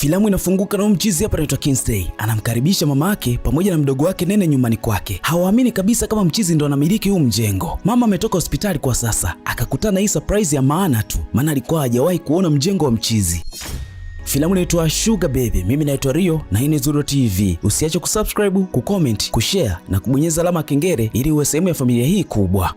Filamu inafunguka na mchizi hapa anaitwa Kingsley anamkaribisha mama yake pamoja na mdogo wake Nene nyumbani kwake. Hawaamini kabisa kama mchizi ndo anamiliki huu mjengo. Mama ametoka hospitali kwa sasa, akakutana hii surprise ya maana tu, maana alikuwa hajawahi kuona mjengo wa mchizi. Filamu inaitwa Sugar Baby. Mimi naitwa Rio na hii ni Zuro TV. Usiache kusubscribe, kucomment, kushare na kubonyeza alama ya kengele ili uwe sehemu ya familia hii kubwa.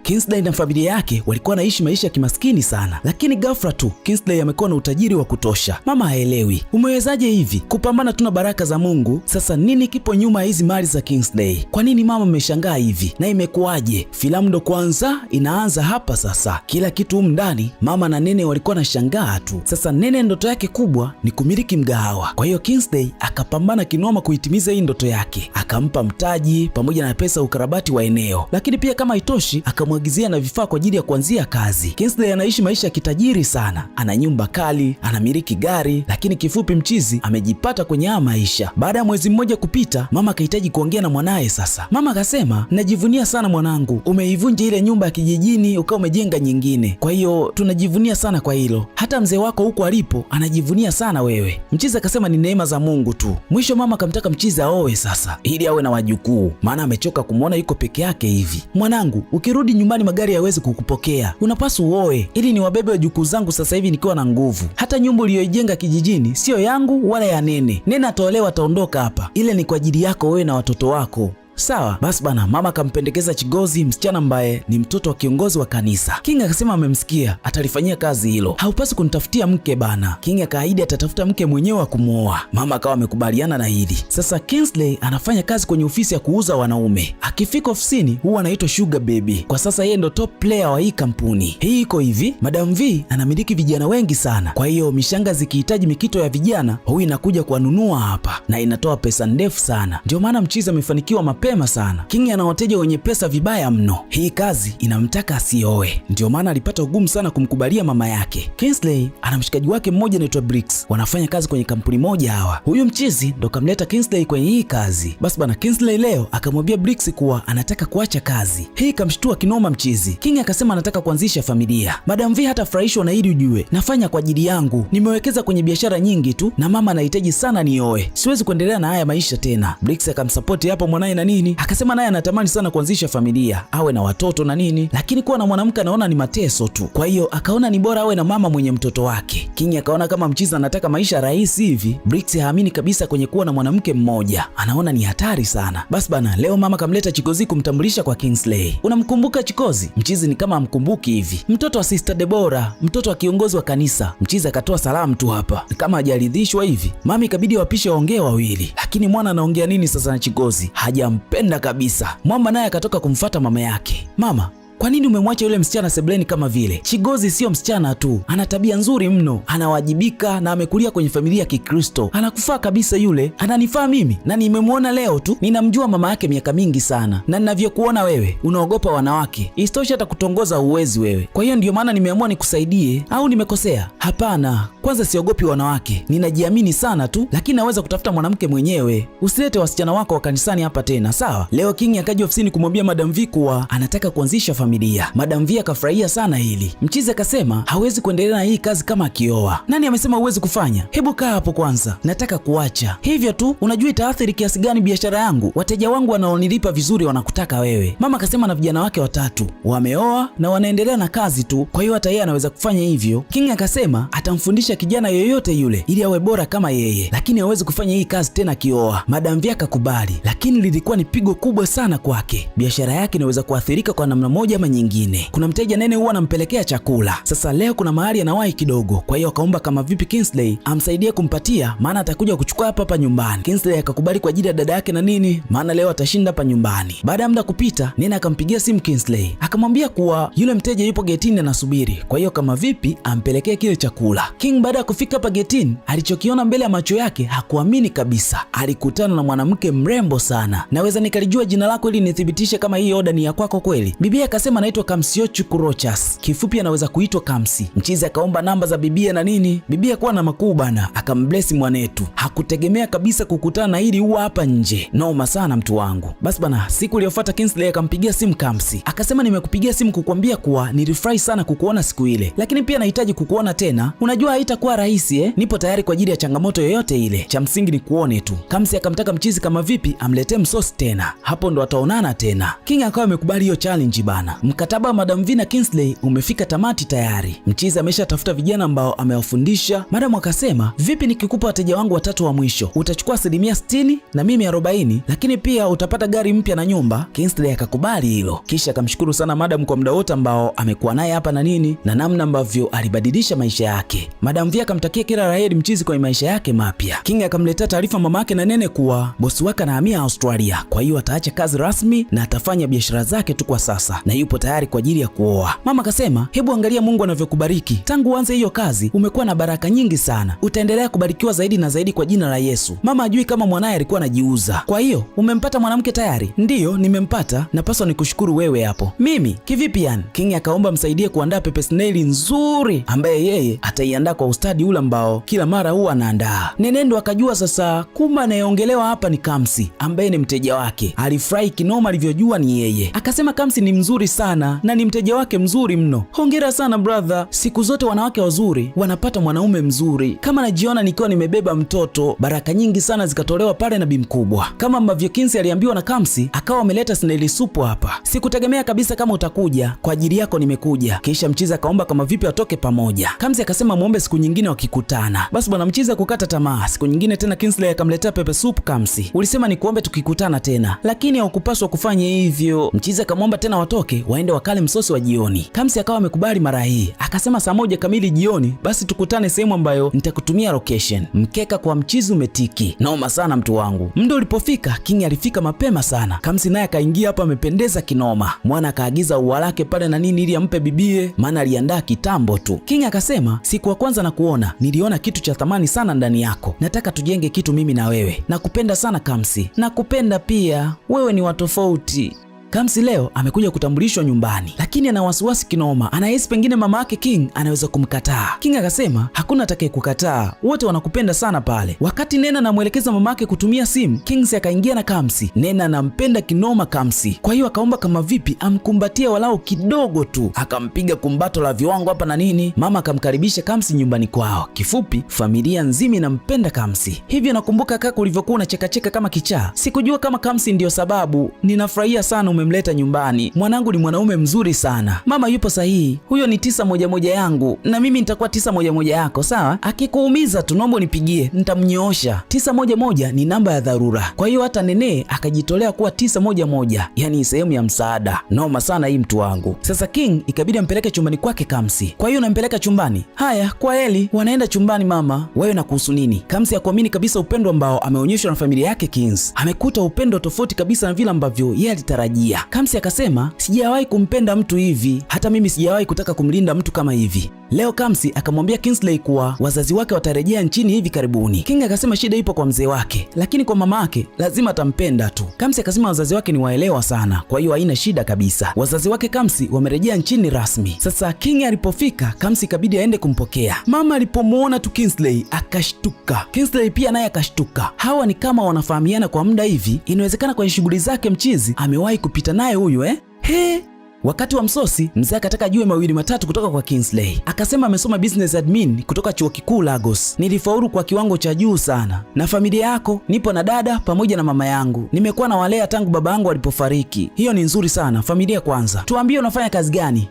Kingsley na familia yake walikuwa wanaishi maisha ya kimaskini sana, lakini ghafla tu Kingsley amekuwa na utajiri wa kutosha. Mama haelewi, umewezaje hivi kupambana tu na baraka za Mungu? Sasa nini kipo nyuma ya hizi mali za Kingsley? Kwa nini mama ameshangaa hivi na imekuwaje? Filamu ndo kwanza inaanza hapa sasa, kila kitu humu ndani mama na Nene walikuwa nashangaa tu. Sasa Nene ndoto yake kubwa ni kumiliki mgahawa, kwa hiyo Kingsley akapambana kinoma kuitimiza hii ndoto yake, akampa mtaji pamoja na pesa ukarabati wa eneo, lakini pia kama haitoshi akamwagizia na vifaa kwa ajili ya kuanzia kazi. Kingsley anaishi maisha ya kitajiri sana, ana nyumba kali, anamiliki gari, lakini kifupi mchizi amejipata kwenye haya maisha. Baada ya mwezi mmoja kupita, mama akahitaji kuongea na mwanaye sasa. Mama akasema, najivunia sana mwanangu, umeivunja ile nyumba ya kijijini ukawa umejenga nyingine, kwa hiyo tunajivunia sana kwa hilo. Hata mzee wako huko alipo anajivunia sana wewe. Mchizi akasema ni neema za Mungu tu. Mwisho mama akamtaka mchizi aoe sasa ili awe na wajukuu, maana amechoka kumwona yuko peke yake hivi. Mwanangu, ukirudi nyumbani magari hayawezi kukupokea, unapaswa uoe ili niwabebe wajukuu zangu sasa hivi nikiwa na nguvu. Hata nyumba uliyoijenga kijijini siyo yangu wala ya Nene. Nene ataolewa, ataondoka hapa, ile ni kwa ajili yako wewe na watoto wako. Sawa basi bana. Mama akampendekeza Chigozi, msichana ambaye ni mtoto wa kiongozi wa kanisa. King akasema amemsikia, atalifanyia kazi hilo. Haupasi kunitafutia mke bana. King akaahidi atatafuta mke mwenyewe wa kumuoa. Mama akawa amekubaliana na hili. Sasa Kingsley anafanya kazi kwenye ofisi ya kuuza wanaume. Akifika ofisini huwa anaitwa Sugar Baby. Kwa sasa yeye ndo top player wa hii kampuni. Hii iko hivi, Madam V anamiliki vijana wengi sana, kwa hiyo mishanga zikihitaji mikito ya vijana, huyu inakuja kuwanunua hapa na inatoa pesa ndefu sana. Ndio maana mchizi amefanikiwa mapema sana. King ana wateja wenye pesa vibaya mno. Hii kazi inamtaka asioe, ndio maana alipata ugumu sana kumkubalia mama yake. Kingsley ana mshikaji wake mmoja anaitwa Briggs, wanafanya kazi kwenye kampuni moja hawa. Huyu mchizi ndo kamleta Kingsley kwenye hii kazi. Basi bana, Kingsley leo akamwambia Briggs kuwa anataka kuacha kazi. Hii ikamshtua kinoma mchizi. King akasema anataka kuanzisha familia. Madam V hatafurahishwa na hili ujue, nafanya kwa ajili yangu, nimewekeza kwenye biashara nyingi tu na mama anahitaji sana nioe, siwezi kuendelea na haya maisha tena. Briggs akamsapoti hapo mwanaye na nini, akasema naye anatamani sana kuanzisha familia, awe na watoto na nini, lakini kuwa na mwanamke anaona ni mateso tu. Kwa hiyo akaona ni bora awe na mama mwenye mtoto wake. King akaona kama mchizi anataka maisha rahisi hivi. Briggs haamini kabisa kwenye kuwa na mwanamke mmoja, anaona ni hatari sana. Basi bana, leo mama kamleta Chikozi kumtambulisha kwa Kingsley. Unamkumbuka Chikozi? Mchizi ni kama amkumbuki hivi, mtoto wa Sister Deborah, mtoto wa kiongozi wa kanisa. Mchizi akatoa salamu tu hapa kama hajaridhishwa hivi. Mami ikabidi wapishe waongee wawili, lakini mwana anaongea nini sasa na Chikozi? Hajampenda kabisa. Mwamba naye akatoka kumfata mama yake. Mama, kwa nini umemwacha yule msichana sebleni kama vile? Chigozi sio msichana tu, ana tabia nzuri mno, anawajibika na amekulia kwenye familia ya Kikristo. Anakufaa kabisa yule, ananifaa mimi na nimemwona leo tu. Ninamjua mama yake miaka mingi sana, na ninavyokuona wewe unaogopa wanawake, isitoshe hata kutongoza huwezi wewe. Kwa hiyo ndio maana nimeamua nikusaidie. Au nimekosea? Hapana, kwanza siogopi wanawake, ninajiamini sana tu, lakini naweza kutafuta mwanamke mwenyewe. Usilete wasichana wako wa kanisani hapa tena, sawa? Leo King akaja ofisini kumwambia Madam V kuwa anataka kuanzisha familia. Madam V akafurahia sana hili. Mchizi akasema hawezi kuendelea na hii kazi kama akioa. Nani amesema huwezi kufanya? Hebu kaa hapo kwanza, nataka kuacha. Hivyo tu, unajua itaathiri kiasi gani biashara yangu? Wateja wangu wanaonilipa vizuri wanakutaka wewe. Mama akasema na vijana wake watatu wameoa na wanaendelea na kazi tu, kwa hiyo hata yeye anaweza kufanya hivyo. King akasema atamfundisha kijana yoyote yule ili awe bora kama yeye, lakini hawezi kufanya hii kazi tena akioa. Madam V akakubali, lakini lilikuwa ni pigo kubwa sana kwake. Biashara yake inaweza kuathirika kwa namna moja ama nyingine. Kuna mteja Nene huwa anampelekea chakula. Sasa leo kuna mahali anawahi kidogo, kwa hiyo akaomba kama vipi Kingsley amsaidie kumpatia, maana atakuja kuchukua hapa hapa nyumbani. Kingsley akakubali kwa ajili ya dada yake na nini, maana leo atashinda hapa nyumbani. Baada ya muda kupita, Nene akampigia simu Kingsley akamwambia kuwa yule mteja yupo getini anasubiri, kwa hiyo kama vipi ampelekee kile chakula. King baada ya kufika hapa getini, alichokiona mbele ya macho yake hakuamini kabisa. Alikutana na mwanamke mrembo sana. Naweza nikalijua jina lako ili nithibitishe kama hii oda ni ya kwako kweli? Bibi akasema anaitwa Kamsiochu Kurochas, kifupi anaweza kuitwa Kamsi. Mchizi akaomba namba za bibia na nini. Bibia kuwa na makuu bana, akamblesi mwanetu. Hakutegemea kabisa kukutana na hili huwa hapa nje. Noma sana mtu wangu. Basi bana, siku iliyofuata Kingsley akampigia simu Kamsi akasema, nimekupigia simu kukwambia kuwa nilifurahi sana kukuona siku ile, lakini pia nahitaji kukuona tena. Unajua haitakuwa Haitakuwa rahisi eh? Nipo tayari kwa ajili ya changamoto yoyote ile, cha msingi ni kuone tu. Kamsi akamtaka mchizi kama vipi amletee msosi tena, hapo ndo wataonana tena. King akawa amekubali hiyo challenge bana. Mkataba wa Madam V na Kingsley umefika tamati tayari. Mchizi ameshatafuta vijana ambao amewafundisha. Madam akasema, vipi nikikupa wateja wangu watatu wa mwisho, utachukua 60% na mimi 40, lakini pia utapata gari mpya na nyumba. Kingsley akakubali hilo, kisha akamshukuru sana madam kwa muda wote ambao amekuwa naye hapa na nini na namna ambavyo alibadilisha maisha yake. Madam V akamtakia kila la heri mchizi kwa maisha yake mapya. King akamletea taarifa mamake na Nene kuwa bosi wake anahamia Australia, kwa hiyo ataacha kazi rasmi na atafanya biashara zake tu kwa sasa na yupo tayari kwa ajili ya kuoa. Mama akasema, hebu angalia Mungu anavyokubariki, tangu uanze hiyo kazi umekuwa na baraka nyingi sana, utaendelea kubarikiwa zaidi na zaidi kwa jina la Yesu. Mama ajui kama mwanaye alikuwa anajiuza. Kwa hiyo umempata mwanamke tayari? Ndiyo, nimempata, napaswa nikushukuru wewe hapo. Mimi kivipi yani? King akaomba msaidie kuandaa pepe snail nzuri ambaye yeye ataiandaa kwa ustadi ule ambao kila mara huwa anaandaa. Nenendo akajua sasa kumbe anayeongelewa hapa ni Kamsi ambaye ni mteja wake. Alifurahi kinoma alivyojua ni yeye. Akasema Kamsi ni mzuri sana na ni mteja wake mzuri mno. Hongera sana brother, siku zote wanawake wazuri wanapata mwanaume mzuri. Kama najiona nikiwa nimebeba mtoto. Baraka nyingi sana zikatolewa pale na bi mkubwa. Kama ambavyo Kinsi aliambiwa na Kamsi, akawa ameleta snail supu hapa. Sikutegemea kabisa kama utakuja, kwa ajili yako nimekuja. Kisha mchizi akaomba kama vipi watoke pamoja. Kamsi akasema muombe siku nyingine wakikutana. Basi bwana mchizi kukata tamaa. Siku nyingine tena Kingsley akamletea pepe soup Kamsi. Ulisema nikuombe tukikutana tena, lakini haukupaswa kufanya hivyo. Mchizi akamwomba tena watoke waende wakale msosi wa jioni. Kamsi akawa amekubali mara hii, akasema saa 1 kamili jioni basi tukutane sehemu ambayo nitakutumia location. Mkeka kwa mchizi umetiki. Noma sana mtu wangu. Muda ulipofika, King alifika mapema sana. Kamsi naye akaingia hapa amependeza kinoma. Mwana akaagiza ua lake pale na nini ili ampe bibie, maana aliandaa kitambo tu. King akasema, siku ya kwanza na kuona niliona kitu cha thamani sana ndani yako, nataka tujenge kitu mimi na wewe. Nakupenda sana Kamsi, nakupenda pia, wewe ni wa tofauti. Kamsi leo amekuja kutambulishwa nyumbani, lakini ana wasiwasi kinoma, anahisi pengine mama yake King anaweza kumkataa. King akasema hakuna atakayekukataa, wote wanakupenda sana pale. Wakati Nena anamwelekeza mama yake kutumia simu, Kings akaingia na Kamsi. Nena anampenda kinoma Kamsi, kwa hiyo akaomba kama vipi amkumbatie walau kidogo tu, akampiga kumbato la viwango hapa na nini. Mama akamkaribisha Kamsi nyumbani kwao. Kifupi, familia nzima inampenda Kamsi. Hivyo nakumbuka kaka ulivyokuwa unachekacheka kama kichaa, sikujua kama Kamsi ndiyo sababu. Ninafurahia sana umemleta nyumbani, mwanangu ni mwanaume mzuri sana. Mama yupo sahihi, huyo ni 911 yangu na mimi nitakuwa 911 yako, sawa? Akikuumiza tu naomba nipigie, nitamnyoosha. 911 ni namba ya dharura, kwa hiyo hata Nene akajitolea kuwa 911, yani sehemu ya msaada. Noma sana hii mtu wangu. Sasa King ikabidi ampeleke chumbani kwake Kamsi. Kwa hiyo nampeleka chumbani. Haya, kwa heli. Wanaenda chumbani. Mama, wewe na kuhusu nini? Kamsi hakuamini kabisa upendo ambao ameonyeshwa na familia yake Kings. Amekuta upendo tofauti kabisa na vile ambavyo yeye alitarajia. Kamsi akasema sijawahi kumpenda mtu hivi, hata mimi sijawahi kutaka kumlinda mtu kama hivi. Leo Kamsi akamwambia Kingsley kuwa wazazi wake watarejea nchini hivi karibuni. King akasema shida ipo kwa mzee wake, lakini kwa mama yake lazima atampenda tu. Kamsi akasema wazazi wake ni waelewa sana, kwa hiyo haina shida kabisa. Wazazi wake Kamsi wamerejea nchini rasmi. Sasa King alipofika, Kamsi ikabidi aende kumpokea. Mama alipomuona tu Kingsley akashtuka. Kingsley pia naye akashtuka. Hawa ni kama wanafahamiana kwa muda hivi, inawezekana kwenye shughuli zake mchizi amewahi kupita naye huyu eh? He! Wakati wa msosi, mzee akataka ajue mawili matatu kutoka kwa Kingsley. Akasema amesoma business admin kutoka chuo kikuu Lagos. Nilifaulu kwa kiwango cha juu sana. Na familia yako? Nipo na dada pamoja na mama yangu. Nimekuwa na walea tangu baba yangu alipofariki. Hiyo ni nzuri sana, familia kwanza. Tuambie unafanya kazi gani?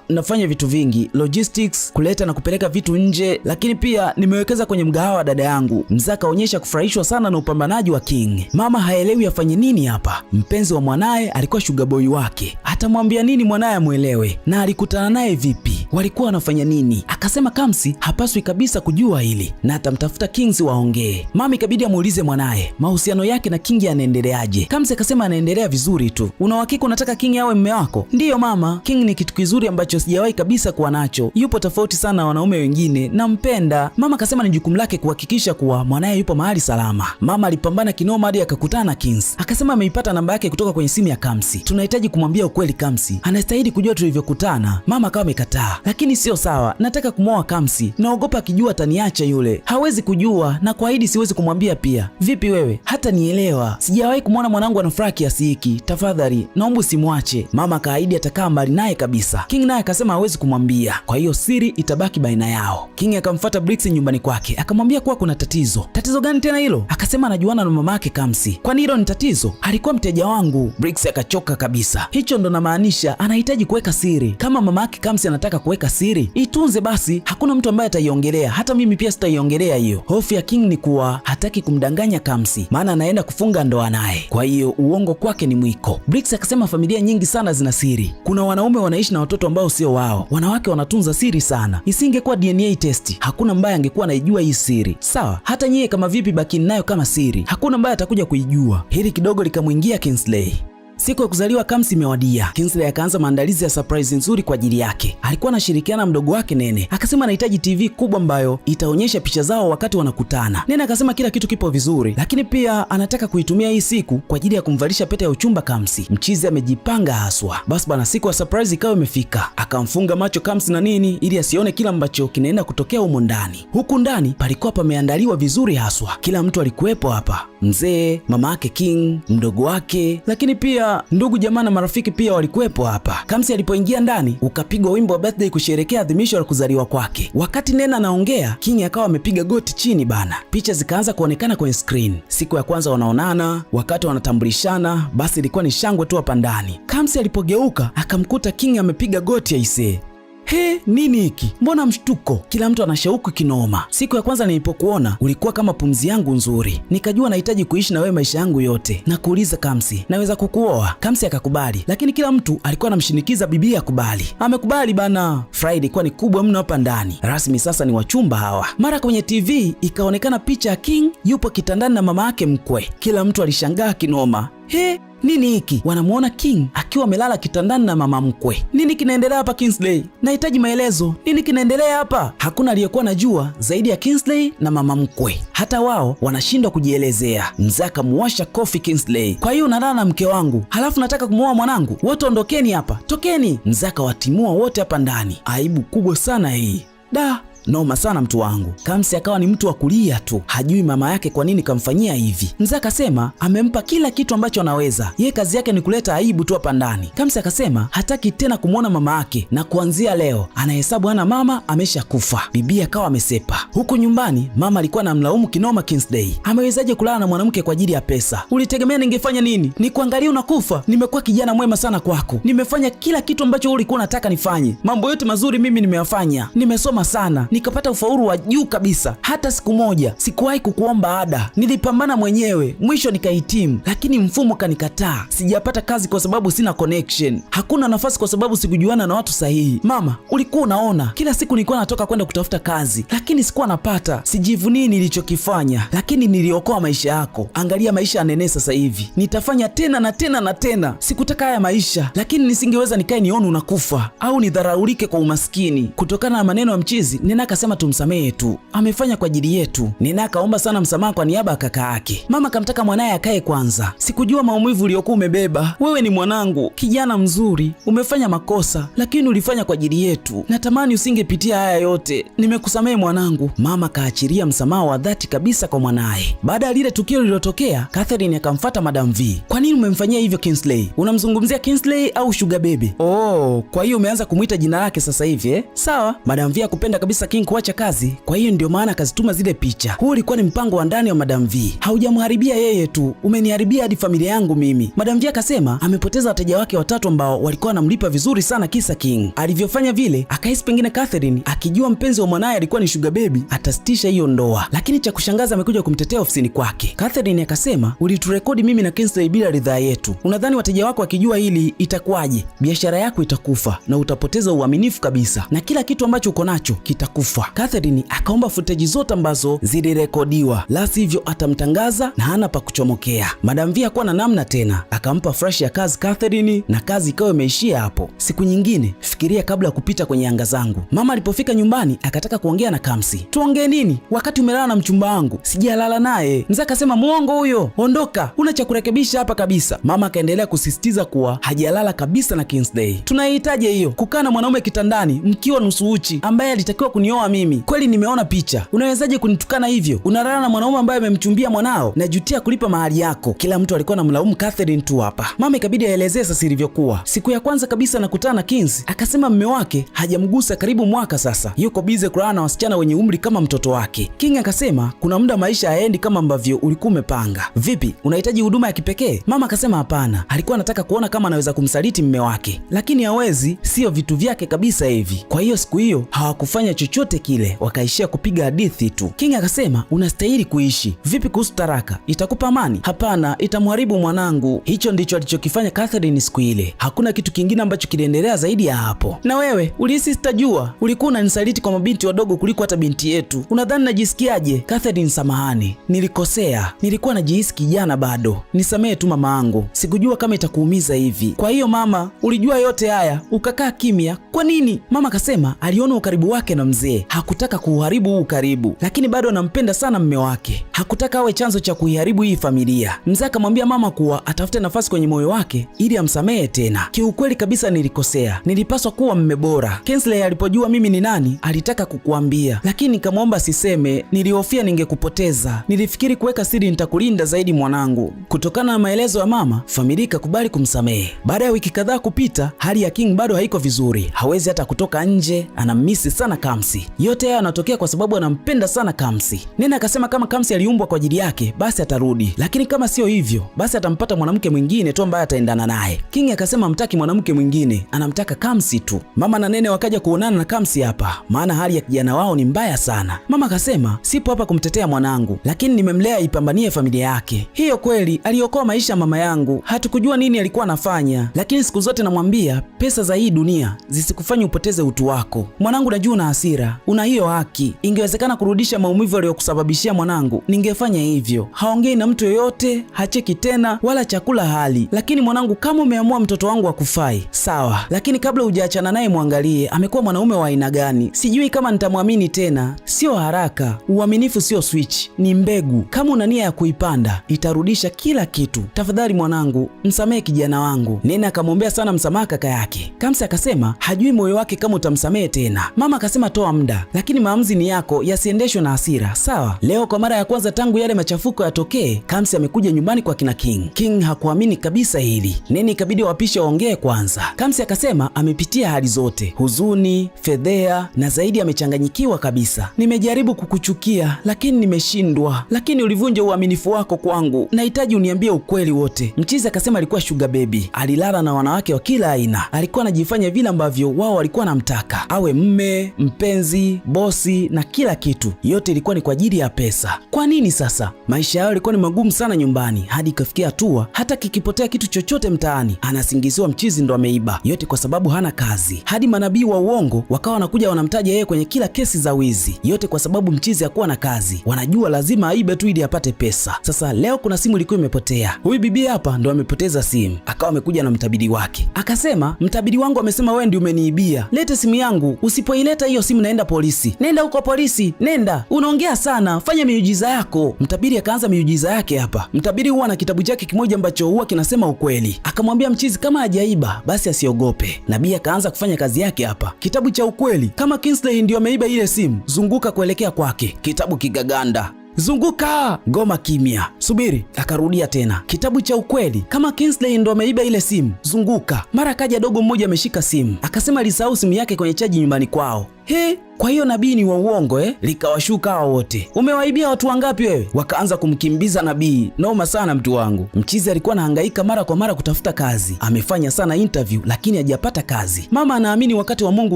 Nafanya vitu vingi, logistics, kuleta na kupeleka vitu nje, lakini pia nimewekeza kwenye mgahawa wa dada yangu. Mzee akaonyesha kufurahishwa sana na upambanaji wa King. Mama haelewi afanye nini hapa. Mpenzi wa mwanaye alikuwa sugar boy wake. Atamwambia nini mwanaye amwelewe? Na alikutana naye vipi? Walikuwa wanafanya nini? Akasema Kamsi hapaswi kabisa kujua hili na atamtafuta Kings waongee. Mama ikabidi amuulize mwanaye mahusiano yake na King yanaendeleaje. Kamsi akasema anaendelea vizuri tu. Una uhakika unataka King awe mume wako? Ndiyo mama, King ni kitu kizuri ambacho sijawahi kabisa kuwa nacho. Yupo tofauti sana na wanaume wengine, nampenda. Mama akasema ni jukumu lake kuhakikisha kuwa mwanaye yupo mahali salama. Mama alipambana kinoma hadi akakutana na Kings. Akasema ameipata namba yake kutoka kwenye simu ya Kamsi. Tunahitaji kumwambia ukweli Kamsi. Anastahili kujua tulivyokutana. Mama akawa amekataa, lakini sio sawa, nataka kumwoa Kamsi, naogopa akijua ataniacha yule. Hawezi kujua na kuahidi siwezi kumwambia pia. Vipi wewe, hata nielewa, sijawahi kumwona mwanangu ana furaha kiasi hiki, tafadhali naomba usimwache. Mama akaahidi atakaa mbali naye kabisa. King naye akasema hawezi kumwambia, kwa hiyo siri itabaki baina yao. King akamfuata Briggs nyumbani kwake akamwambia kuwa kuna tatizo. Tatizo gani tena hilo? Akasema anajuana na mama yake Kamsi. Kwani hilo ni tatizo? Alikuwa mteja wangu. Briggs akachoka kabisa. Hicho ndo namaanisha, anahitaji kuweka siri. Kama mama yake Kamsi anataka kuweka siri, itunze basi, hakuna mtu ambaye ataiongelea, hata mimi pia sitaiongelea hiyo. Hofu ya King ni kuwa hataki kumdanganya Kamsi, maana anaenda kufunga ndoa naye, kwa hiyo uongo kwake ni mwiko. Briggs akasema familia nyingi sana zina siri. Kuna wanaume wanaishi na watoto ambao sio wao, wanawake wanatunza siri sana. Isingekuwa DNA test, hakuna ambaye angekuwa anaijua hii siri. Sawa, hata nyie kama vipi, bakini nayo kama siri, hakuna ambaye atakuja kuijua. Hili kidogo likamwingia Kingsley. Siku ya kuzaliwa Kamsi imewadia. Kingsley akaanza maandalizi ya surprise nzuri kwa ajili yake. Alikuwa anashirikiana na mdogo wake Nene. Akasema anahitaji TV kubwa ambayo itaonyesha picha zao wakati wanakutana. Nene akasema kila kitu kipo vizuri, lakini pia anataka kuitumia hii siku kwa ajili ya kumvalisha pete ya uchumba Kamsi. Mchizi amejipanga haswa. Basi bana, siku ya surprise ikawa imefika. Akamfunga macho Kamsi na nini ili asione kila ambacho kinaenda kutokea humo ndani. Huku ndani palikuwa pameandaliwa vizuri haswa. Kila mtu alikuwepo hapa. Mzee, mama yake King, mdogo wake, lakini pia ndugu jamaa na marafiki pia walikuwepo hapa. Kamsi alipoingia ndani ukapigwa wimbo wa birthday kusherekea adhimisho la kuzaliwa kwake. Wakati Nena anaongea, King akawa amepiga goti chini bana. Picha zikaanza kuonekana kwenye screen. Siku ya kwanza wanaonana, wakati wanatambulishana, basi ilikuwa ni shangwe tu hapa ndani. Kamsi alipogeuka akamkuta King amepiga goti aisee. He, nini hiki? Mbona mshtuko? Kila mtu anashauku kinoma. Siku ya kwanza nilipokuona ulikuwa kama pumzi yangu nzuri, nikajua nahitaji kuishi na wewe maisha yangu yote. Na kuuliza Kamsi, naweza kukuoa? Kamsi akakubali, lakini kila mtu alikuwa anamshinikiza bibi akubali. Amekubali bana. Furaha ilikuwa ni kubwa mno hapa ndani. Rasmi sasa ni wachumba hawa. Mara kwenye TV ikaonekana picha ya King yupo kitandani na mama yake mkwe. Kila mtu alishangaa kinoma. He, nini hiki? Wanamuona King akiwa amelala kitandani na mama mkwe. Nini kinaendelea hapa Kingsley? Nahitaji maelezo. Nini kinaendelea hapa? Hakuna aliyekuwa anajua zaidi ya Kingsley na mama mkwe. Hata wao wanashindwa kujielezea. Mzee akamuwasha kofi Kingsley. Kwa hiyo unalala na mke wangu, halafu nataka kumuoa mwanangu? Wote ondokeni hapa, tokeni! Mzee akawatimua wote hapa ndani. Aibu kubwa sana hii. Da, noma sana mtu wangu. Kamsi akawa ni mtu wa kulia tu, hajui mama yake kwa nini kamfanyia hivi. Mzee akasema amempa kila kitu ambacho anaweza, ye kazi yake ni kuleta aibu tu hapa ndani. Kamsi akasema hataki tena kumwona mama yake, na kuanzia leo anahesabu hana mama, ameshakufa. Bibi akawa amesepa. Huku nyumbani mama alikuwa anamlaumu kinoma Kingsley, amewezaje kulala na mwanamke kwa ajili ya pesa? Ulitegemea ningefanya nini? Nikuangalia unakufa? Nimekuwa kijana mwema sana kwako, nimefanya kila kitu ambacho ulikuwa unataka nifanye, mambo yote mazuri mimi nimeyafanya, nimesoma sana nikapata ufaulu wa juu kabisa. Hata siku moja sikuwahi kukuomba ada, nilipambana mwenyewe, mwisho nikahitimu, lakini mfumo kanikataa. Sijapata kazi kwa sababu sina connection, hakuna nafasi kwa sababu sikujuana na watu sahihi. Mama, ulikuwa unaona kila siku nilikuwa natoka kwenda kutafuta kazi, lakini sikuwa napata. Sijivunii nilichokifanya, lakini niliokoa maisha yako. Angalia maisha ya Nene sasa hivi, nitafanya tena na tena na tena. Sikutaka haya maisha, lakini nisingeweza nikae nione unakufa au nidharaulike kwa umaskini. Kutokana na maneno ya mchizi, Nene akasema tumsamehe tu, amefanya kwa ajili yetu. Nene akaomba sana msamaha kwa niaba ya kaka yake. Mama akamtaka mwanaye akae kwanza. Sikujua maumivu uliokuwa umebeba, wewe ni mwanangu, kijana mzuri, umefanya makosa lakini ulifanya kwa ajili yetu. Natamani usingepitia haya yote, nimekusamehe mwanangu. Mama kaachiria msamaha wa dhati kabisa kwa mwanaye. Baada ya lile tukio lililotokea, Catherine akamfuata Madam V. Kwa nini umemfanyia hivyo Kingsley? Unamzungumzia Kingsley au Sugar Baby? Oh, kwa hiyo umeanza kumwita jina lake sasa hivi eh? Sawa. Madam V hakupenda kabisa King kuacha kazi, kwa hiyo ndio maana akazituma zile picha. Huu ulikuwa ni mpango wa ndani wa Madam V. Haujamharibia yeye tu, umeniharibia hadi familia yangu mimi. Madam V akasema amepoteza wateja wake watatu ambao walikuwa wanamlipa vizuri sana kisa King. Alivyofanya vile, akahisi pengine Catherine akijua mpenzi wa mwanaye alikuwa ni Sugar Baby atasitisha hiyo ndoa, lakini cha kushangaza amekuja kumtetea ofisini kwake. Catherine akasema uliturekodi mimi na Kingsley bila ridhaa yetu. Unadhani wateja wako wakijua hili itakuwaje? Biashara yako itakufa na utapoteza uaminifu kabisa, na kila kitu ambacho uko nacho kitakufa anakufa. Catherine akaomba footage zote ambazo zilirekodiwa, la sivyo atamtangaza na hana pa kuchomokea. Madam V hakuwa na namna tena, akampa fresh ya kazi Catherine na kazi ikawa imeishia hapo. Siku nyingine fikiria kabla ya kupita kwenye anga zangu. Mama alipofika nyumbani akataka kuongea na Kamsi. Tuongee nini wakati umelala na mchumba wangu? Sijalala naye. Mzee akasema muongo huyo, ondoka, una cha kurekebisha hapa kabisa. Mama akaendelea kusisitiza kuwa hajalala kabisa na Kingsley. Tunahitaji hiyo kukaa na mwanaume kitandani mkiwa nusu uchi, ambaye alitakiwa kunioa mimi? Kweli nimeona picha, unawezaje kunitukana hivyo? Unalala na mwanaume ambaye amemchumbia mwanao, najutia kulipa mahali yako. Kila mtu alikuwa anamlaumu Catherine tu hapa. Mama ikabidi aelezee sasa ilivyokuwa. Siku ya kwanza kabisa nakutana na Kings, akasema mme wake hajamgusa karibu mwaka sasa, yuko bize kulala na wasichana wenye umri kama mtoto wake. King akasema kuna muda maisha hayaendi kama ambavyo ulikuwa umepanga. Vipi, unahitaji huduma ya kipekee? Mama akasema hapana, alikuwa anataka kuona kama anaweza kumsaliti mme wake, lakini hawezi, sio vitu vyake kabisa hivi. Kwa hiyo siku hiyo hawakufanya chochote kile, wakaishia kupiga hadithi tu. King akasema unastahili kuishi. Vipi kuhusu taraka, itakupa amani? Hapana, itamharibu mwanangu. Hicho ndicho alichokifanya Catherine siku ile. Hakuna kitu kingine ambacho kiliendelea zaidi ya hapo. Na wewe ulihisi sitajua? Ulikuwa unanisaliti kwa mabinti wadogo kuliko hata binti yetu. Unadhani najisikiaje? Catherine, samahani, nilikosea. Nilikuwa najihisi kijana bado. Nisamehe tu mama angu, sikujua kama itakuumiza hivi. Kwa hiyo mama, ulijua yote haya ukakaa kimya kwa nini? Mama akasema aliona ukaribu wake na mzee, hakutaka kuuharibu huu ukaribu, lakini bado anampenda sana mme wake, hakutaka awe chanzo cha kuiharibu hii familia. Mzee akamwambia mama kuwa atafute nafasi kwenye moyo wake ili amsamehe tena. Kiukweli kabisa nilikosea, nilipaswa kuwa mme bora. Kensley alipojua mimi ni nani alitaka kukuambia, lakini nikamwomba siseme, nilihofia ningekupoteza. Nilifikiri kuweka siri nitakulinda zaidi mwanangu. Kutokana na maelezo ya mama, familia ikakubali kumsamehe. Baada ya wiki kadhaa kupita, hali ya King bado haiko vizuri, hawezi hata kutoka nje, anamisi sana Kamsi. Yote haya yanatokea kwa sababu anampenda sana Kamsi. Nene akasema kama Kamsi aliumbwa kwa ajili yake basi atarudi, lakini kama sio hivyo basi atampata mwanamke mwingine tu ambaye ataendana naye. King akasema hamtaki mwanamke mwingine, anamtaka Kamsi tu. Mama na Nene wakaja kuonana na Kamsi hapa, maana hali ya kijana wao ni mbaya sana. Mama akasema sipo hapa kumtetea mwanangu, lakini nimemlea ipambanie familia yake. Hiyo kweli aliokoa maisha mama yangu, hatukujua nini alikuwa anafanya, lakini siku zote namwambia pesa za hii dunia zisikufanye upoteze utu wako. Mwanangu, najua una hasira, una hiyo haki. Ingewezekana kurudisha maumivu aliyokusababishia mwanangu, ningefanya hivyo. Haongei na mtu yoyote, hacheki tena, wala chakula hali. Lakini mwanangu, kama umeamua mtoto wangu hakufai, sawa, lakini kabla hujaachana naye mwangalie amekuwa mwanaume wa aina gani. Sijui kama nitamwamini tena. Sio haraka. Uaminifu sio switch, ni mbegu. Kama una nia ya kuipanda, itarudisha kila kitu. Tafadhali mwanangu, msamehe kijana wangu. Nene akamwombea sana msamaha kaka yake. Kamsi akasema hajui moyo wake kama utamsamehe tena. Mama akasema toa muda, lakini maamuzi ni yako, yasiendeshwe na hasira, sawa? Leo kwa mara ya kwanza tangu yale machafuko yatokee, Kamsi amekuja nyumbani kwa kina King. King hakuamini kabisa hili. Nene ikabidi wapishe waongee kwanza. Kamsi akasema amepitia hali zote, huzuni, fedhea na zaidi amechanganyikiwa kabisa. Nimejaribu kukuchukia lakini nimeshindwa, lakini ulivunja uaminifu wako kwangu. Nahitaji uniambie ukweli wote. Mchizi akasema alikuwa sugar baby, alilala na wanawake wa kila aina, alikuwa anajifanya vile ambavyo wao walikuwa wanamtaka awe mme, mpenzi, bosi na kila kitu. Yote ilikuwa ni kwa ajili ya pesa. Kwa nini sasa? Maisha yao yalikuwa ni magumu sana nyumbani, hadi ikafikia hatua hata kikipotea kitu chochote mtaani anasingiziwa mchizi ndo ameiba. Yote kwa sababu hana kazi. Hadi manabii wa uongo wakawa wanakuja wanamtaja yeye kwenye kila kesi za wizi. Yote kwa sababu mchizi hakuwa na kazi, wanajua lazima aibe tu ili apate pesa. Sasa leo kuna simu ilikuwa imepotea. Huyu bibi hapa ndo amepoteza simu, akawa amekuja na mtabiri wake, akasema mtabiri wangu amesema wewe ndio umeniibia, lete simu yangu, usipoileta hiyo simu naenda polisi. Nenda huko polisi, nenda, unaongea sana, fanya miujiza yako. Mtabiri akaanza miujiza yake hapa. Mtabiri huwa na kitabu chake kimoja ambacho huwa kinasema ukweli. Akamwambia mchizi kama hajaiba basi asiogope. Nabii akaanza kufanya kazi yake hapa, kitabu cha ukweli, kama Kingsley ndio ameiba ile simu, zunguka kuelekea kwake. Kitabu kigaganda, zunguka, goma kimya, subiri. Akarudia tena, kitabu cha ukweli, kama Kingsley ndo ameiba ile simu, zunguka. Mara kaja dogo mmoja ameshika simu, akasema alisahau simu yake kwenye chaji nyumbani kwao. He, kwa hiyo nabii ni wa uongo eh? Likawashuka hao wote. Umewaibia watu wangapi wewe? Wakaanza kumkimbiza nabii. Noma sana mtu wangu. Mchizi alikuwa anahangaika mara kwa mara kutafuta kazi. Amefanya sana interview lakini hajapata kazi. Mama anaamini wakati wa Mungu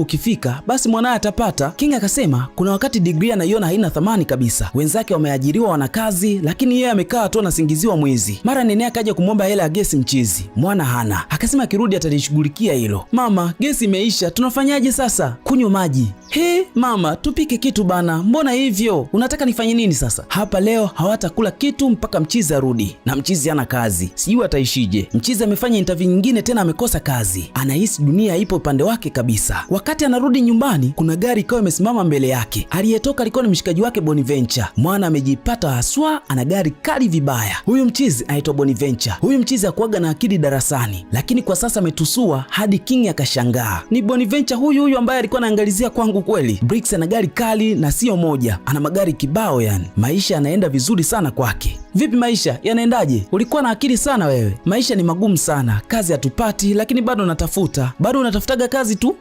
ukifika basi mwanae atapata. King akasema kuna wakati degree anaiona haina thamani kabisa. Wenzake wameajiriwa wana kazi lakini yeye amekaa tu anasingiziwa mwizi. Mara nene akaja kumwomba hela ya gesi mchizi. Mwana hana. Akasema akirudi atalishughulikia hilo. Mama, gesi imeisha, tunafanyaje sasa? Kunywa maji. He mama, tupike kitu bana, mbona hivyo? Unataka nifanye nini sasa? Hapa leo hawatakula kitu mpaka mchizi arudi, na mchizi hana kazi, sijui ataishije. Mchizi amefanya interview nyingine tena amekosa kazi, anahisi dunia ipo upande wake kabisa. Wakati anarudi nyumbani, kuna gari ikawa imesimama mbele yake. Aliyetoka alikuwa ni mshikaji wake Bonaventure. Mwana amejipata haswa, ana gari kali vibaya. Huyu mchizi anaitwa Bonaventure. Huyu mchizi hakuwaga na akili darasani, lakini kwa sasa ametusua hadi King akashangaa. Ni Bonaventure huyu huyu ambaye alikuwa anaangalizia kwangu kweli? Bricks ana gari kali na sio moja, ana magari kibao yani. Maisha yanaenda vizuri sana kwake. Vipi maisha yanaendaje? Ulikuwa na akili sana wewe. Maisha ni magumu sana, kazi hatupati, lakini bado natafuta. Bado unatafutaga kazi tu?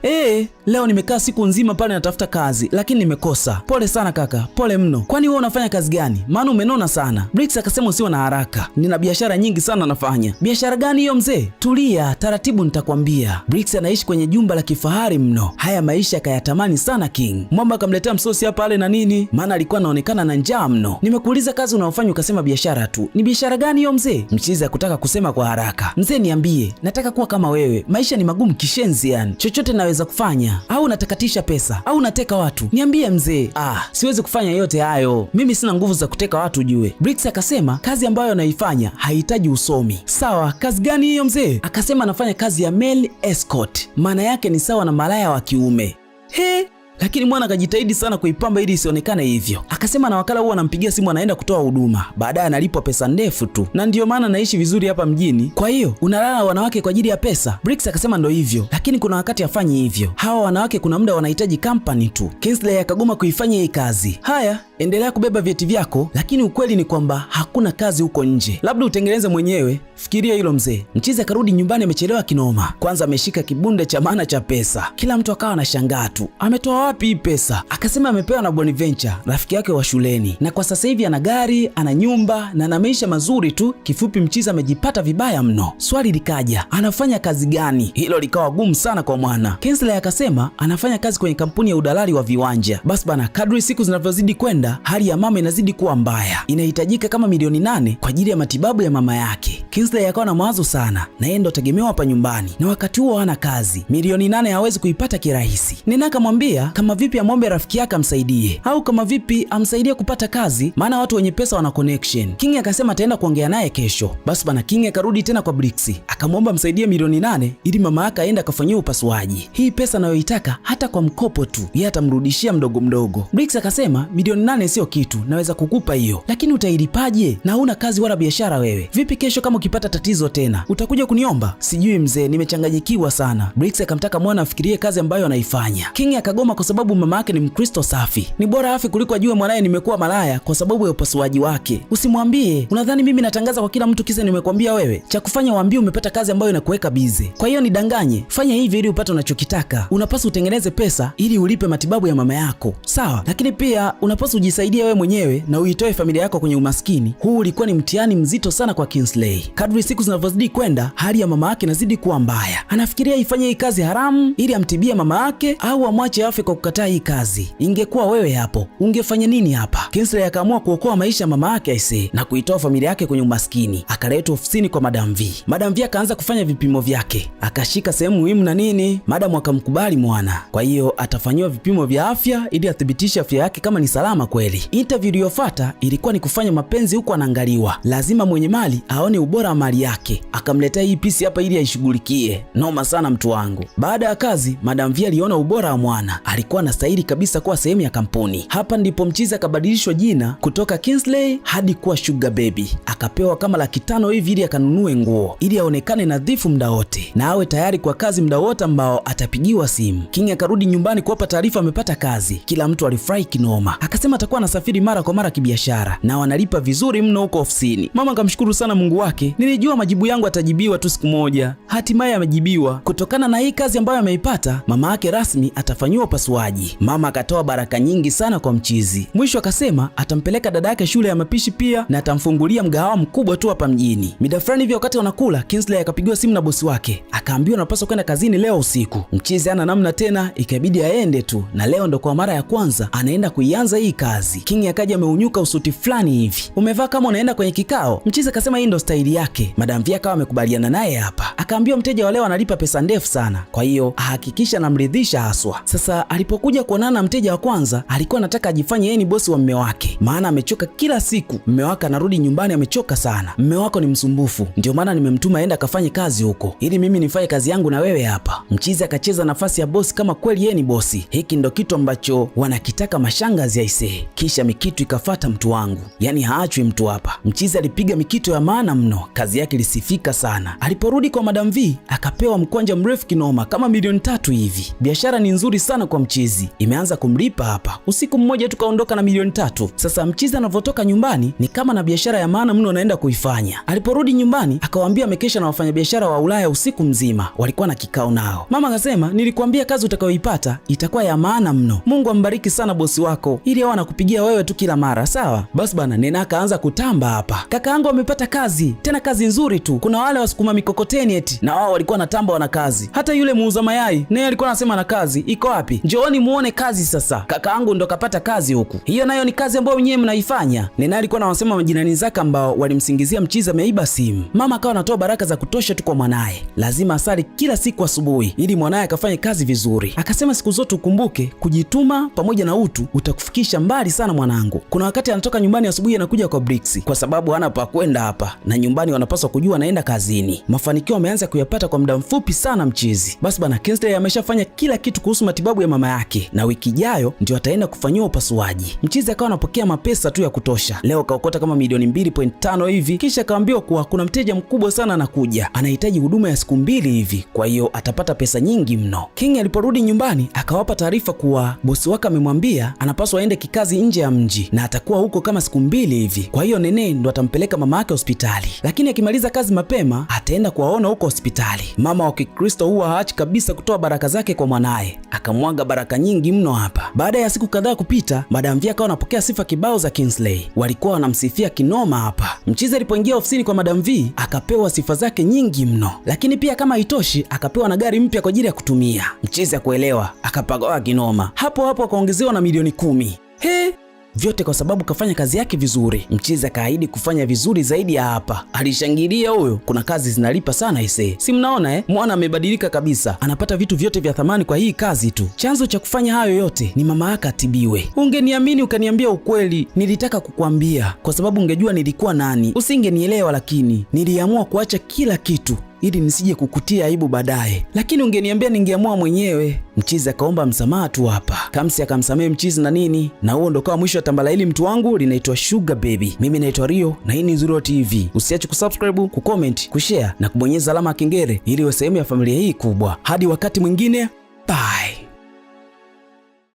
Leo nimekaa siku nzima pale natafuta kazi, lakini nimekosa. Pole sana kaka, pole mno. Kwani wewe unafanya kazi gani? Maana umenona sana. Bricks akasema usiwe na haraka, nina biashara nyingi sana nafanya. Biashara gani hiyo mzee? Tulia taratibu, nitakwambia. Bricks anaishi kwenye jumba la kifahari mno. Haya maisha akayatamani sana King. Mwamba akamletea msosi hapa ale na nini, maana alikuwa anaonekana na njaa mno. Nimekuuliza kazi unayofanya ukasema biashara tu. Ni biashara gani hiyo mzee? Mchizi hakutaka kusema kwa haraka. Mzee niambie, nataka kuwa kama wewe. Maisha ni magumu kishenzi yani. Chochote naweza kufanya. Au natakatisha pesa, au nateka watu. Niambie mzee. Ah, siwezi kufanya yote hayo. Mimi sina nguvu za kuteka watu jue. Bricks akasema kazi ambayo anaifanya haihitaji usomi. Sawa, kazi gani hiyo mzee? Akasema anafanya kazi ya male escort. Maana yake ni sawa na malaya wa kiume. He, lakini mwana akajitahidi sana kuipamba ili isionekane hivyo. Akasema na wakala huwa anampigia simu anaenda kutoa huduma, baadaye analipwa pesa ndefu tu, na ndiyo maana naishi vizuri hapa mjini. Kwa hiyo unalala wanawake kwa ajili ya pesa? Bricks akasema ndo hivyo, lakini kuna wakati hafanyi hivyo. Hawa wanawake kuna muda wanahitaji company tu. Kingsley akagoma kuifanya hii kazi. Haya, endelea kubeba vyeti vyako, lakini ukweli ni kwamba hakuna kazi huko nje, labda utengeneze mwenyewe. Fikiria hilo mzee. Mchizi akarudi nyumbani amechelewa kinoma. Kwanza ameshika kibunde cha maana cha pesa, kila mtu akawa anashangaa tu, ametoa wapi hii pesa? Akasema amepewa na Bonaventure, rafiki yake wa shuleni, na kwa sasa hivi ana gari, ana nyumba na ana maisha mazuri tu. Kifupi, mchizi amejipata vibaya mno. Swali likaja, anafanya kazi gani? Hilo likawa gumu sana kwa mwana. Kingsley akasema anafanya kazi kwenye kampuni ya udalali wa viwanja. Basi bana, kadri siku zinavyozidi kwenda, hali ya mama inazidi kuwa mbaya. Inahitajika kama milioni 8 kwa ajili ya matibabu ya mama yake. Kingsley akawa na mawazo sana, na yeye ndo tegemeo hapa nyumbani, na wakati huo hana kazi. Milioni 8 hawezi kuipata kirahisi. Nina akamwambia kama vipi amwombe rafiki yake amsaidie, au kama vipi amsaidie kupata kazi, maana watu wenye pesa wana connection. King akasema ataenda kuongea naye kesho. Basi bana, King akarudi tena kwa Bricks akamwomba amsaidie milioni 8 ili mama yake aende akafanyiwe upasuaji. Hii pesa anayoitaka hata kwa mkopo tu, yeye atamrudishia mdogo mdogo. Bricks akasema milioni 8 sio kitu, naweza kukupa hiyo, lakini utailipaje na huna kazi wala biashara wewe? Vipi kesho kama ukipata tatizo tena utakuja kuniomba? Sijui mzee, nimechanganyikiwa sana. Bricks akamtaka mwana afikirie kazi ambayo anaifanya. King akagoma kwa sababu mama yake ni Mkristo safi. Ni bora afi kuliko ajue mwanaye nimekuwa malaya kwa sababu ya upasuaji wake. Usimwambie. Unadhani mimi natangaza kwa kila mtu kisa nimekwambia wewe? Cha kufanya waambie umepata kazi ambayo inakuweka bize. Kwa hiyo nidanganye. Fanya hivi ili upate unachokitaka. Unapaswa utengeneze pesa ili ulipe matibabu ya mama yako. Sawa, lakini pia unapaswa ujisaidie wewe mwenyewe na uitoe familia yako kwenye umaskini. Huu ulikuwa ni mtihani mzito sana kwa Kingsley. Kadri siku zinavyozidi kwenda, hali ya mama yake inazidi kuwa mbaya. Anafikiria ifanye hii kazi haramu ili amtibie mama yake au amwache afe kwa kukataa hii kazi. Ingekuwa wewe hapo, ungefanya nini hapa? Kingsley akaamua kuokoa maisha ya mama yake aisee na kuitoa familia yake kwenye umaskini. Akaletwa ofisini kwa Madam V. Madam V akaanza kufanya vipimo vyake, akashika sehemu muhimu na nini, madam akamkubali mwana. Kwa hiyo atafanyiwa vipimo vya afya ili athibitishe afya yake kama ni salama kweli. Interview iliyofuata ilikuwa ni kufanya mapenzi huku anaangaliwa. Lazima mwenye mali aone ubora wa mali yake. Akamletea hii pisi hapa ili aishughulikie. Noma sana mtu wangu. Baada ya kazi, Madam V aliona ubora wa mwana, alikuwa anastahili kabisa kuwa sehemu ya kampuni. Hapa ndipo mchizi akabadilishwa jina kutoka Kingsley hadi kuwa Sugar Baby. Akapewa kama 500,000 hivi ili akanunue nguo ili aonekane nadhifu muda wote na awe tayari kwa kazi muda wote ambao atapigiwa simu. King akarudi nyumbani kuwapa taarifa amepata kazi. Kila mtu alifurahi kinoma. Akasema atakuwa anasafiri mara kwa mara kibiashara na wanalipa vizuri mno huko ofisini. Mama akamshukuru sana Mungu wake. Nilijua majibu yangu atajibiwa tu siku moja. Hatimaye amejibiwa. Kutokana na hii kazi ambayo ameipata, mama yake rasmi atafanyiwa upasuaji. Mama akatoa baraka nyingi sana kwa mchizi. Mwisho akasema atampeleka dada yake shule ya mapishi pia na atamfungulia mgahawa mkubwa tu hapa mjini. Mida fulani hivi wakati wanakula, Kingsley akapigiwa simu na bosi wake. Akaambiwa anapaswa kwenda kazini leo usiku. Mchizi hana namna tena, ikabidi aende tu, na leo ndo kwa mara ya kwanza anaenda kuianza hii kazi. King akaja ameunyuka usuti fulani hivi. Umevaa kama unaenda kwenye kikao. Mchizi akasema hii ndo staili yake. Madam V akawa amekubaliana naye hapa. Akaambiwa mteja wa leo analipa pesa ndefu sana, kwa hiyo ahakikisha anamridhisha haswa. Sasa Alipokuja kuonana na mteja wa kwanza, alikuwa anataka ajifanye yeye ni bosi wa mme wake, maana amechoka kila siku. Mme wake anarudi nyumbani amechoka sana. Mme wako ni msumbufu, ndio maana nimemtuma aende akafanye kazi huko ili mimi nifanye kazi yangu na wewe hapa. Mchizi akacheza nafasi ya bosi kama kweli yeye ni bosi. Hiki ndo kitu ambacho wanakitaka mashangazi aisee. Kisha mikitu ikafata mtu wangu, yaani haachwi mtu hapa. Mchizi alipiga mikito ya maana mno, kazi yake ilisifika sana. Aliporudi kwa Madam V akapewa mkwanja mrefu kinoma kama milioni 3 hivi. Biashara ni nzuri sana kwa mchizi, imeanza kumlipa hapa. Usiku mmoja tu kaondoka na milioni 3. Sasa mchizi anavyotoka nyumbani ni kama na biashara ya maana mno anaenda kuifanya. Aliporudi nyumbani akawaambia amekesha na wafanyabiashara wa Ulaya usiku mzima, walikuwa na kikao nao. Mama akasema, nilikuambia kazi utakayoipata itakuwa ya maana mno. Mungu ambariki sana bosi wako, ili awe anakupigia wewe tu kila mara, sawa? Basi bana, Nena akaanza kutamba hapa, kaka yangu amepata kazi, tena kazi nzuri tu. Kuna wale wasukuma mikokoteni eti na wao walikuwa natamba wana kazi. Hata yule muuza mayai naye alikuwa anasema na kazi. Iko wapi? Njooni muone kazi sasa. Kaka yangu ndo kapata kazi huku. Hiyo nayo ni kazi ambayo wenyewe mnaifanya. Nena alikuwa anawasema majirani zake ambao walimsingizia mchizi ameiba simu. Mama akawa anatoa baraka za kutosha tu kwa mwanaye. Lazima asali kila siku asubuhi ili mwanaye akafanye kazi vizuri. Akasema siku zote ukumbuke kujituma pamoja na utu utakufikisha mbali sana mwanangu. Kuna wakati anatoka nyumbani asubuhi anakuja kwa Bricks kwa sababu hana pa kwenda hapa na nyumbani wanapaswa kujua anaenda kazini. Mafanikio ameanza kuyapata kwa muda mfupi sana mchizi. Basi bana, Kingsley ameshafanya kila kitu kuhusu matibabu ya mama yake na wiki ijayo ndio ataenda kufanyiwa upasuaji. Mchizi akawa anapokea mapesa tu ya kutosha. Leo kaokota kama milioni 2.5 hivi, kisha akaambiwa kuwa kuna mteja mkubwa sana anakuja, anahitaji huduma ya siku 2 hivi, kwa hiyo atapata pesa nyingi mno. King aliporudi nyumbani akawapa taarifa kuwa bosi wake amemwambia anapaswa aende kikazi nje ya mji na atakuwa huko kama siku 2 hivi. Kwa hiyo Nene ndo atampeleka mama yake hospitali, lakini akimaliza kazi mapema ataenda kuwaona huko hospitali. Mama wa Kikristo huwa haachi kabisa kutoa baraka zake kwa mwanaye, akamwaga baraka nyingi mno hapa. Baada ya siku kadhaa kupita, Madam V akawa anapokea sifa kibao za Kingsley, walikuwa wanamsifia kinoma hapa. Mchizi alipoingia ofisini kwa Madam V akapewa sifa zake nyingi mno, lakini pia kama haitoshi akapewa na gari mpya kwa ajili ya kutumia. Mchizi akuelewa, akapagawa kinoma. Hapo hapo akaongezewa na milioni 10. He, vyote kwa sababu kafanya kazi yake vizuri. Mchizi akaahidi kufanya vizuri zaidi ya hapa. Alishangilia huyo, kuna kazi zinalipa sana ise. Si mnaona Mwana amebadilika kabisa, anapata vitu vyote vya thamani kwa hii kazi tu. Chanzo cha kufanya hayo yote ni mama yake atibiwe. Ungeniamini ukaniambia ukweli, nilitaka kukwambia kwa sababu ungejua nilikuwa nani, usingenielewa, lakini niliamua kuacha kila kitu ili nisije kukutia aibu baadaye, lakini ungeniambia ningeamua mwenyewe. Mchizi akaomba msamaha tu hapa. Kamsi akamsamehe mchizi na nini, na huo ndo kawa mwisho wa tambala hili mtu wangu, linaitwa Sugar Baby. Mimi naitwa Rio na hii ni Zurio TV. Usiache kusubscribe, kucomment, kushare na kubonyeza alama ya kengele ili uwe sehemu ya familia hii kubwa. Hadi wakati mwingine.